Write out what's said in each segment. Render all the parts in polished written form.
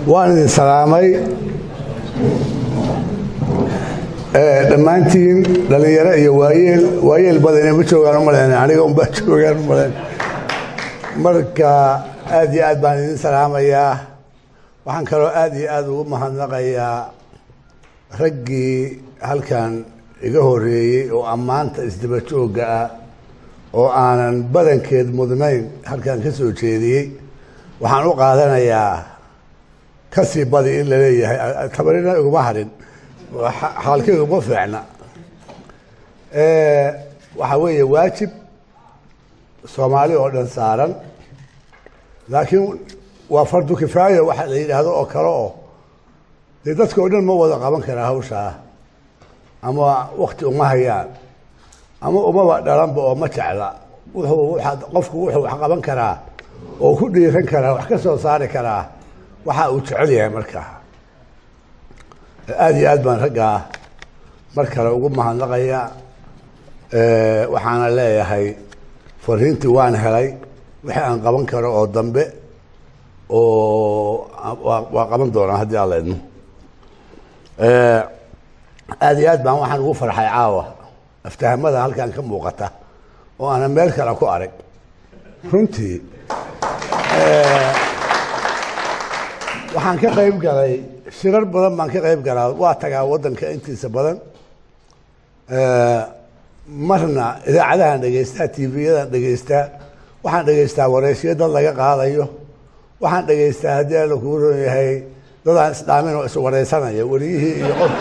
Waan idin salaamay dhammaantiin, dhalinyaro iyo waayeel. Waayeel badane ma joogaan u malayn, aniga unbaa joogaan u malayn. Marka aad iyo aad baan idin salaamayaa. Waxaan kaloo aad iyo aad ugu mahadnaqayaa raggii halkan iga horeeyey oo ammaanta isdaba joogga ah oo aanan badankeed mudnayn halkan ka soo jeediyey. Waxaan u qaadanayaa kasii badi in la leeyahay, tabarina iguma harin, xaalkaygu ma fiicna. Waxaa weeye waajib Soomaali oo dhan saaran, laakiin waa fardu kifaaya waxa la yidhaahdo oo kale, oo dee dadka oo dhan ma wada qaban karaa hawshaa, ama wakti uma hayaan ama umaba dhalanba oo ma jecla. Wuxuu qofku wuxuu wax qaban karaa oo ku dhiiran karaa, wax ka soo saari karaa waxa uu jecel yahay. Markaa aada iyo aad baan raggaa mar kale ugu mahadnaqaya. Waxaana leeyahay fariintii waan helay, wixii aan qaban karo oo dambe oo waa qaban doonaa haddii Alla idmo. Aada iyo aad baan waxaan ugu farxay caawa aftahamada halkan ka muuqata oo aanan meel kale ku arag. Runtii waxaan ka qayb galay shirar badan baan ka qayb galaa, waa tagaa waddanka intiisa badan, marna idaacadahan dhegeystaa, TV-yadan dhegeystaa, waxaan dhegeystaa wareysyo dad laga qaadayo, waxaan dhegeystaa haddii Alla kuu ron yahay dadaan isdhaamin oo iswareysanaya, weriyihii iyo qof.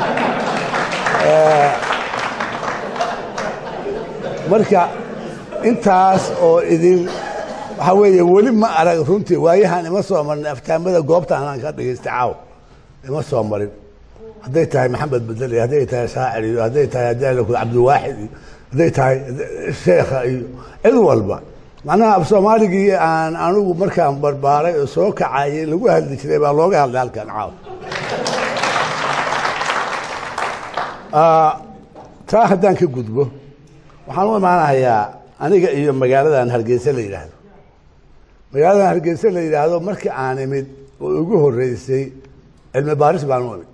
Marka intaas oo idin waxaa weeye weli ma arag runtii, waayahan ima soo marin aftaamada goobtaan aan ka dhegeystay caaw, ima soo marin. Hadday tahay Maxamed Bedel iyo hadday tahay shaacir iyo hadday tahay haddii Alla ku Cabdiwaaxid iyo hadday tahay sheekha iyo cid walba, macnaha af Soomaaligii aan anigu markaan barbaaray oo soo kacayay lagu hadli jiray baa looga hadlay halkan caaw. Taa haddaan ka gudbo, waxaan u imaanahayaa aniga iyo magaaladan Hargeysa la yidhaahdo. Magaaladan Hargeysa la yidhaahdo markii aan imid oo igu horreysay cilmi baaris baan u imid.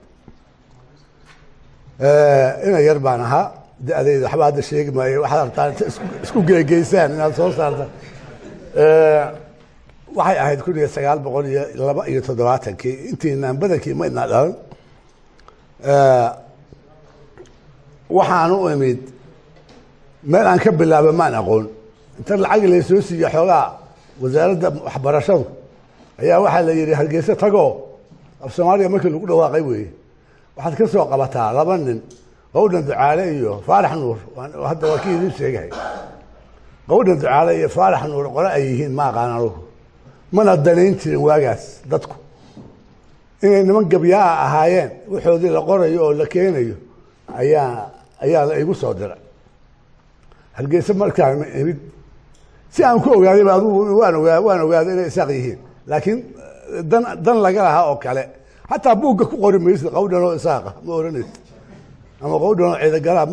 Ina yar baan ahaa, da-dayda waxba hadda sheegi maayo, waxaad rabtaan inta isku geegeysaan inaad soo saartaan. Waxay ahayd 1972-kii, intiinaan badankii ma idnaa dhalan. Waxaan u imid meel aan ka bilaaba maan aqoon. Inta lacag laysoo siiye xoogaa wasaaradda waxbarashadu ayaa waxaa la yidhi Hargeysa tagoo af Soomaaliya markii lagu dhawaaqay weeye, waxaad ka soo qabataa laba nin, Qawdhan Ducaale iyo Faarax Nuur. Hadda waa kii idin sheegahay Qawdhan Ducaale iyo Faarax Nuur qole ay yihiin ma aqaan anugu, mana danayn jirin waagaas dadku inay niman gabyaa ahaayeen. Waxoodii la qorayo oo la keenayo ayaa la igu soo diray Hargeysa. Markaan imid si aan ku ogaadayba adugu waan ogaa, waan ogaaday inay Isaaq yihiin, laakiin dan laga lahaa oo kale xataa buugga ku qori maysid Qawdhan oo Isaaqa ma oranaysid ama Qawdhan oo Ciidagalaa,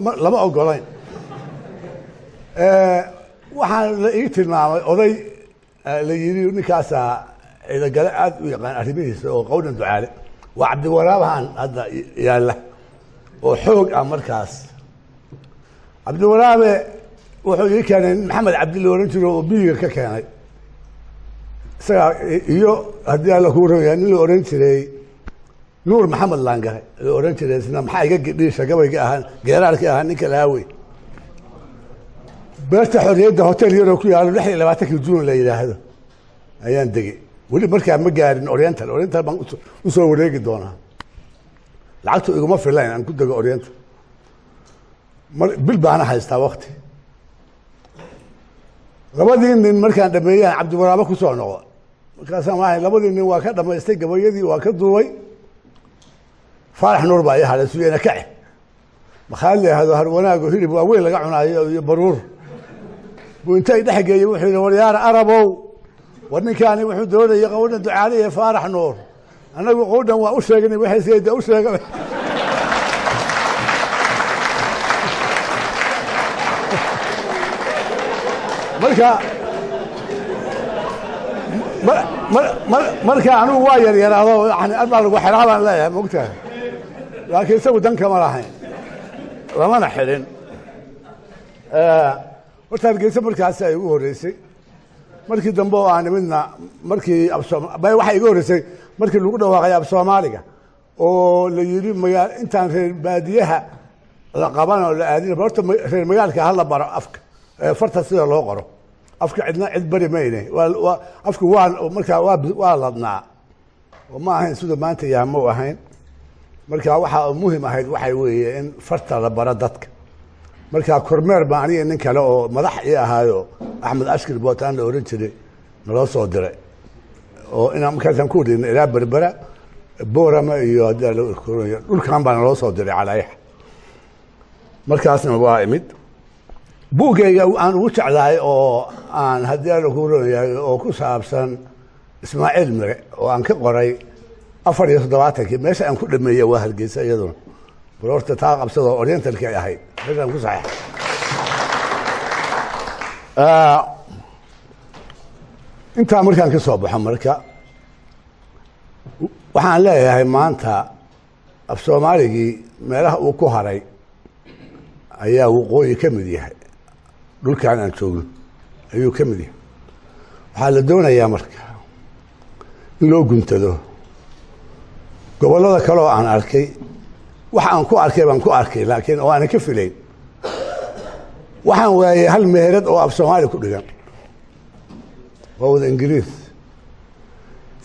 ma lama ogolayn. Waxaan la ii tilmaamay oday la yidhi ninkaasaa Ciidagale aada u yaqaan arrimihiisa, oo Qawdhan Ducaale waa Cabdiwaraabahan hadda yaalla oo xoog ah. Markaas Cabdiwaraabe wuxuu ii keenay nin Maxamed Cabdi la ohan jiro oo miyiga ka keenay isagaa, iyo haddii Alla kuu ronya nin la ohan jiray Nuur Maxamed Laangare la ohan jiray, isna maxaa iga gidhiisha gabayga ahaa, geeraarkii ahaa ninka lahaawey. Beerta Xorriyadda hotel yaroo ku yaalo 26-kii Juun la yidhaahdo ayaan degey. Weli markaa ma gaarin Oriental, Oriental baan usoo wareegi doonaa. Lacagtu iguma filayn aan ku dego Oriental, mar bil baana haystaa wakti. Labadii nin markaan dhameeyaan Cabdiwaraabe kusoo noqdo, markaasaan waa labadii nin waa ka dhamaystay gabayadii, waa ka duubay. Faarax Nuur baa ii hadhay suyena kace makhaali la yihahdo Harwanaago, hilib waaweyn laga cunaayo iyo baruur buu inta dhex geeyey. Wuxuu yidhi, waryaar Arabow, war ninkaani wuxuu doonayay Qawdhan Ducaale iyo Faarax Nuur, annagu Qawdhan waa u sheegnay, waxay seeda u sheegay. Marka Marka anigu waa yaryaraado, yani arbaa lagu xiraa baan leeyahay, mogtahay, laakiin isagu dan kama lahayn, lamana xidhin. Horta Hargeysa markaasi ay ugu horreysay. Markii dambe oo aan nimidna, markii waxaa iga horreysay markii lagu dhawaaqay af Soomaaliga oo la yidhi magaa intaan reer baadiyaha la qaban oo la aadin, horta reer magaalka hala baro afka, farta sida loo qoro. Afka cidna cid bari mayne, afku waa markaa waa ladnaa oo ma ahayn siduu maanta yahay, mau ahayn. Marka waxaa muhim ahayd waxay weeye in farta la baro dadka. Marka kormeer baa aniga nin kale oo madax ii ahaayo, Axmed Ashkir Bootaan la ohan jiray, naloo soo diray oo inaan markaasaan ku wareegna ilaa Berbera, Boorama iyo dhulkan baa naloo soo diray calaayaxa. Markaasna waa imid. Buuggayga aan ugu jeclahay oo aan haddii Alla ku ron yahay oo ku saabsan Ismaaciil Mire oo aan ka qoray 74-kii, meesha aan ku dhameeyey waa Hargeysa iyaduna. Bal horta taa qabsado, Orientalki ay ahayd meeshaan ku saxeexay. Intaa markaan ka soo baxo, marka waxaan leeyahay maanta af Soomaaligii meelaha uu ku haray ayaa waqooyi ka mid yahay, dhulkan aan joogno ayuu ka mid yahay. Waxaa la doonayaa marka in loo guntado. Gobollada kale oo aan arkay, wax aan ku arkay baan ku arkay, laakiin oo aanan ka filayn, waxaan waayey hal meherad oo af Soomaali ku dhigan, waa wada Ingiriis.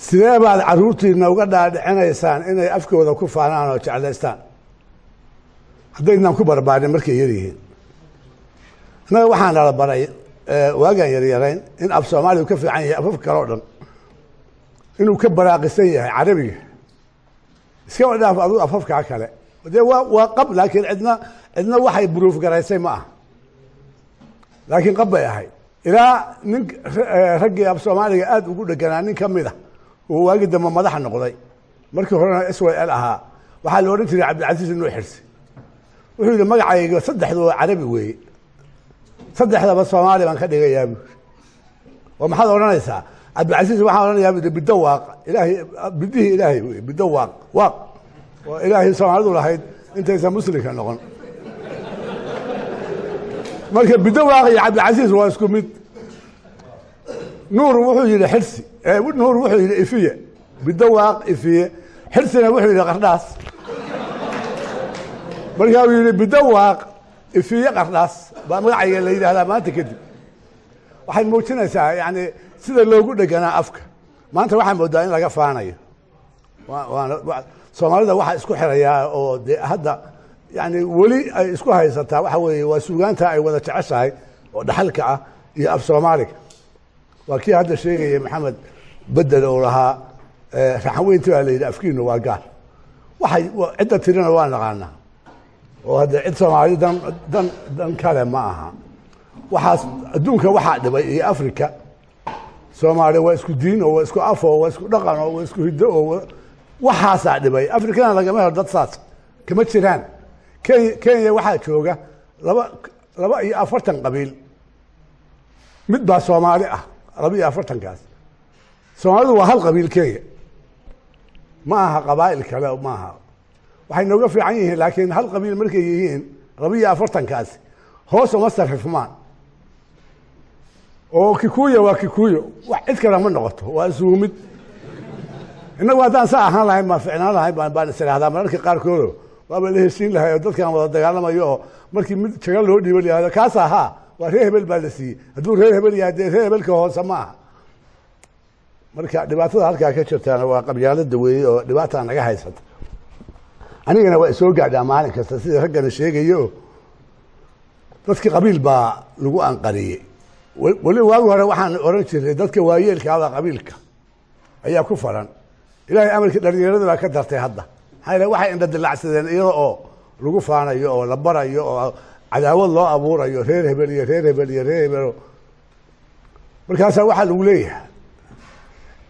Sidee baad carruurtiina uga dhaadhicinaysaan inay afkooda ku faanaan oo jeclaystaan haddaydnaan ku barbaarin markay yar yihiin? Annaga waxaan nala baray waagaan yaryarayn in af Soomaaligu ka fiican yahay afafka kale o dhan, inuu ka baraaqisan yahay Carabiga, iskaba dhaaf aduu afafkaa kale. Dee waa qab, laakiin cidna waxay buruuf garaysay ma aha, laakiin qab bay ahayd. Ilaa nin raggii af Soomaaliga aada ugu dheganaa nin ka mid a oo waagi dambe madaxa noqday, markii horena SYL ahaa, waxaa la odhan jiray Cabdilcasiis Inuu Xirsi, wuxuu yidhi magacayga saddexdu waa Carabi weeye, saddexdaba Soomaali baan ka dhigayaa buuri. Oo maxaad odhanaysaa Cabdilcasiis? Waxaan odhanayaa bu biddo waaq ilaahay, bidihii ilaahay wey, biddo waaq, waaq oo ilaahay Soomaalidu lahayd intaysan muslimka noqon. Marka biddo waaq iyo Cabdilcasiis waa isku mid. Nuur wuxuu yidhi Xirsi, Nuur wuxuu yidhi Ifiye, biddo waaq Ifiye. Xirsina wuxuu yidhi Qardhaas. Markaa uu yidhi biddo waaq Ifiye Qardhaas baa magacayga la yidhahdaa maanta kadib. Waxay muujinaysaa yani sida loogu dheganaa afka. Maanta waxaa moodaa in laga faanayo. Waana Soomaalida waxaa isku xirayaa oo dee hadda yani weli ay isku haysataa waxa weeye waa suugaanta ay wada jeceshahay oo dhaxalka ah iyo af Soomaaliga. Waa kii hadda sheegayay Maxamed Bedel oo lahaa raxanweynti baa la yidhi afkiinu waa gaar. Waxay cidda tirina waa naqaanaa oo hadda cid Soomaali dan kale ma aha. Waxaas adduunka waxaa dhibay iyo Africa, Soomaaliya waa isku diin oo waa isku af oo waa isku dhaqan oo waa isku hiddo oo waxaasaa dhibay. Afrikana lagama helo dad saas, kama jiraan. Kenya waxaa jooga 42 qabiil, mid baa Soomaali ah 42-kaas. Soomaalidu waa hal qabiil Kenya, ma aha qabaa'il kale ma aha. Waxay nooga fiican yihiin laakiin hal qabiil markay yihiin 42-kaasi hoos uma sarrifmaan oo Kikuya waa Kikuyo, wax cid kale ma noqoto, waa isugu mid. Innagu haddaan saa ahaan lahayn baan ficnaan lahayn baan is idhahdaa mararka qaarkoodo, waaba la heshiin lahay oo dadkan wada dagaalamayo oo markii mid jago loo dhiibo la yihahdo kaas ahaa waa reer hebel baa la siiyey, hadduu reer hebel yahay dee reer hebelka hoose ma aha. Marka dhibaatada halkaa ka jirtaana waa qabyaalada weeye oo dhibaataa naga haysata. Anigana waa isoo gaadhaa maalin kasta sida raggana sheegayo, dadki qabiil baa lagu anqariyey. Weli waagi hore waxaan oran jiray dadka waayeelkaabaa qabiilka ayaa ku faran. Ilaahay amarkii dhalinyarada baa ka dartay hadda, maxaa yeele waxay indha dilacsadeen iyada oo lagu faanayo oo la barayo oo cadaawad loo abuurayo reer hebel iyo reer hebel iyo reer hebel. Markaasaa waxaa lagu leeyahay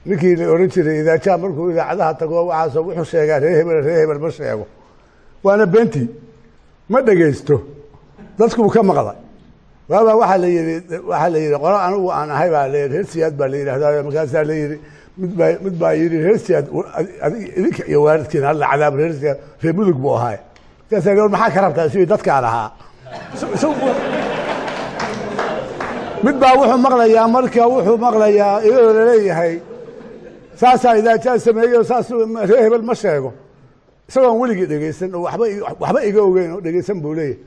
ninkii la oran jiray idaajaa markuu idaacadaha tago waxaas wuxuu sheegaa reer hebel, reer hebel ma sheego, waana benti, ma dhegaysto, dadkuu ka maqlay. Waabaa waxaa la yidhi, waxaa la yidhi qolo anigu aan ahay baa la yidhi reer Siyaad baa la yidhahdaa. Markaasaa la yidhi Mid baa yidhi reer Siyaad idinka iyo waalidkiina alla cadaab, reer Siyaad, reer Mudug buu ahaay. Markaasaa yidhi, maxaa ka rabtaa? Sidii dadkaan ahaa. Mid baa wuxuu maqlayaa, marka wuxuu maqlayaa iyadoo laleeyahay saasaa idaajaa sameeyo, saas reer hebel ma sheego, isagoon weligii dhegeysan oo waxba iga ogeyn oo dhegeysan buu leeyahay.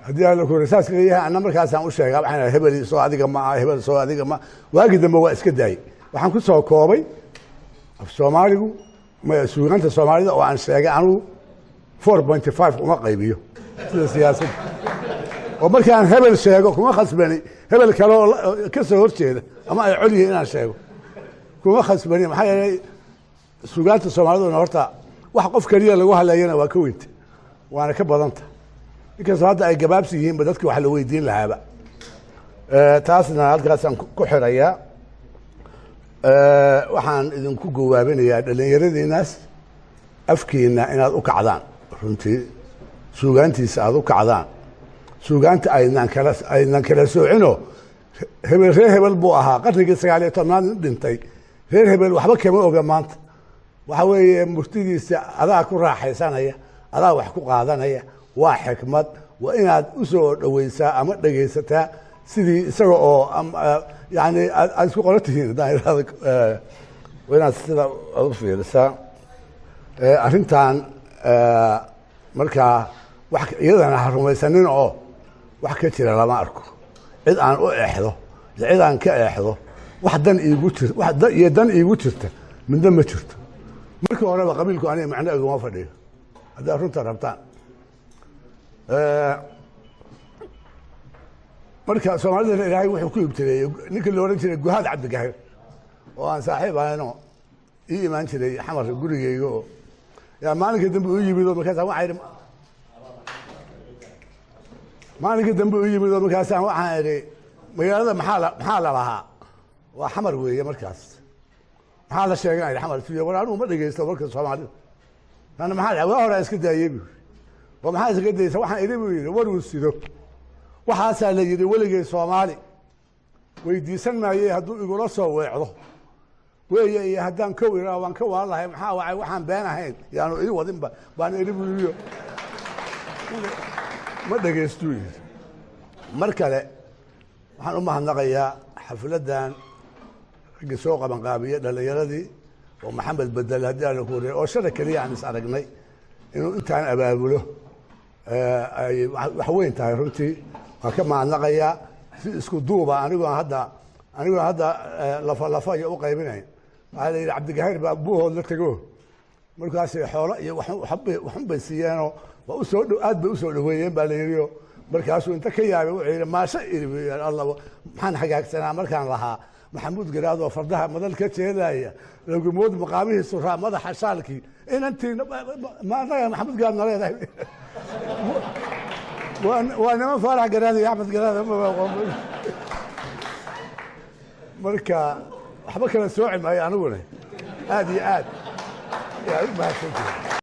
Haddii alla ku saas leeyahay, anna markaasaan u sheegaa, waxaan hebel soo adiga ma aha, hebel soo adiga ma. Waagii dambe waa iska daayey. Waxaan ku soo koobay af Soomaaligu, suugaanta Soomaalida oo aan sheegay anugu 4.5 uma qaybiyo sida siyaasadda, oo markaan hebel sheego kuma khasbani hebel kale oo ka soo horjeeda ama ay col yihiin inaan sheego kuma khasbani. Maxaa yeelay suugaanta Soomaaliduna horta wax qof keliya lagu hadlayana waa ka weynta, waana ka badanta, inkastoo hadda ay gabaabsi yihiinba dadki wax la weydiin lahaaba. Taasna halkaasaan ku xirayaa. Waxaan idinku gawaabinayaa dhallinyaradiinaas afkiina inaad u kacdaan, runtii suugaantiisa aada u kacdaan, suugaanta aydnan kala soocino. Hebel reer hebel buu ahaa qarnigii 19aad nin dhintay, reer hebel waxba kama oga maanta. Waxa weeye murtidiisa adaa ku raaxaysanaya, adaa wax ku qaadanaya, waa xikmad. Waa inaad u soo dhaweysaa ama dhegaysataa sidii isaga oo yani aad isku qolo tihiin. Haddaan idhahdo waa inaad sida aad u fiirisaa arrintan. Markaa wax iyadana ha rumaysanin oo wax ka jira lama arko. Cid aan u eexdo iyo cid aan ka eexdo, wax dan iigu jir, wax iyo dan iigu jirta midna ma jirto. Markii horeba qabiilku aniga macno iguma fadhiyo haddaad runta rabtaan. Marka Soomaalidana Ilaahay wuxuu ku ibtileeyey ninkii la odhan jiray Guhaad Cabdigahir oo aan saaxiib ahayno, ii imaan jiray Xamar gurigeyga, oo yaa maalinka dambe u yimid oo markaasaan waxaa idhi, maalinka dambe u yimid oo markaasaan waxaan idhi, magaalada maxaa la lahaa? Waa Xamar weeye. Markaas maxaa la sheegan Xamar siyo? War anigu ma dhegeysto warka Soomaalida. Ana maxaa waa horaa iska daayey buu yidhi. Waa maxaa iskaga daysa? Waxaan idhi buu yidhi, waruu sido waxaasaa la yidhi, weligay Soomaali weydiisan maayey hadduu igula soo weecdo weeye, iyo haddaan kow iraa waan ka waalahay. Maxaa wacay? Waxaan been ahayn yaanu ii wadinba baan idhi buu yidhi, ma dhegaystuu yidhi. Mar kale waxaan u mahadnaqayaa xafladdan raggii soo qabanqaabiye, dhallinyaradii oo Maxamed Bedel haddii alla ku wariyay, oo shala keliya aan is aragnay, inuu intaan abaabulo ay wax weyn tahay runtii. Waan ka mahadnaqayaa si isku duuba, anigoon hadda lafa lafa iyo u qaybinayn. Waxaa la yidhi Cabdigahayr baa buuhood la tego, markaasay xoolo iyo waxun bay siiyeenoo waa usoo aad bay usoo dhaweeyeen baa la yidhi. Markaasuu inta ka yaabay wuxuu yidhi, maasho iri buu yidhi, alla maxaan hagaagsanaa markaan lahaa Maxamuud Garaad oo fardaha madal ka jeedaya lagumood maqaamihiisu raa madaxa shaalkii inantiina ma annaga Maxamuud Garaad na leedahay, waa niman Faarax Garaad iyo Axmed Garaad. Marka waxba kala sooci maayo, aniguna aad iyo aad yaa u mahadsantihi.